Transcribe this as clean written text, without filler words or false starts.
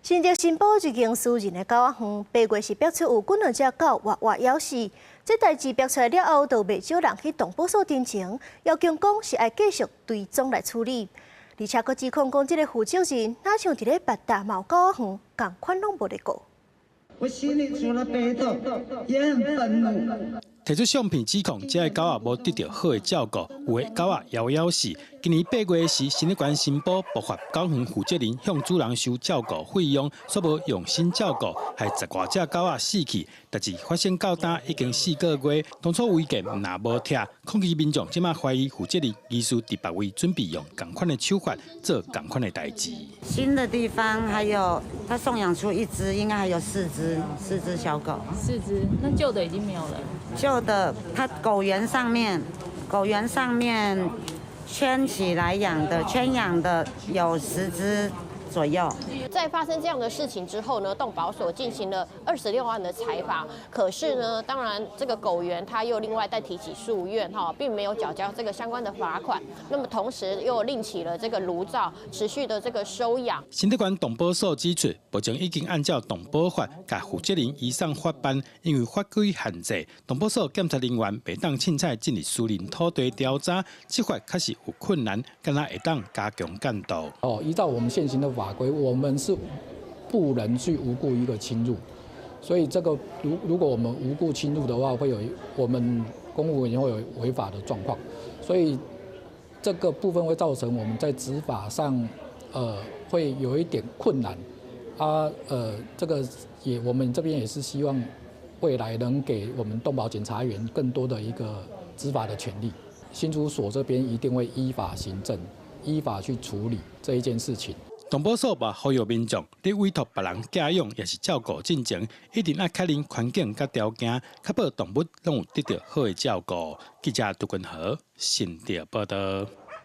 新竹新埔一間私人的狗仔園，8月時爆出有幾兩隻狗活活咬死。這代誌爆出來了後，就袂少人去動保所陳情，要求講是愛繼續追蹤來處理。而且閣指控講，這个負責人若像佇咧別搭嘛有狗仔園，仝款攏無咧顧。我心裡除了悲痛，也很憤怒。提出相片指控，這个狗仔無得著好的照顧，有的狗仔枵咬死。今年8月時，新竹縣新埔爆發狗園負責人向主人收照顧費用，煞無用心照顧，害十外隻狗仔死去。代誌發生到今已經4個月，當初違建毋但無拆，控其民眾這馬懷疑負責人疑似佇別位準備用仝款的手法做仝款的代誌。新的地方還有，他送養出一隻，應該還有四隻，四隻小狗。四隻，那舊的已經沒有了。舊的，他狗園上面，狗園上面圈起來養的，圈養的有10隻左右。在發生這樣的事情之後呢，動保所進行了26萬的裁罰。可是呢，當然這個狗園他又另外再提起訴願，哈，並沒有繳交這個相關的罰款。那麼同時又另起了這個爐灶，持續的這個收養。新竹縣動保所指出，目前已經按照動保法，共負責人移送法辦，因為法規限制，動保所檢查人員袂當凊彩進入私人土地調查，執法確實有困難，敢若會當加強監督。哦，依照我們現行的法規，我們是不能去無故一個侵入，所以這個如果我們無故侵入的話，會有我們公務員會有違法的狀況，所以這個部分會造成我們在執法上，會有一點困難。啊，這個也我們這邊也是希望未來能給我們動保檢查員更多的一個執法的權利。新竹所這邊一定會依法行政，依法去處理這一件事情。動保所嘛呼籲民眾，你委託別人寄養，抑是照顧進前，一定愛確認環境佮條件，確保動物攏有得著好的照顧。記者杜君豪新竹報道。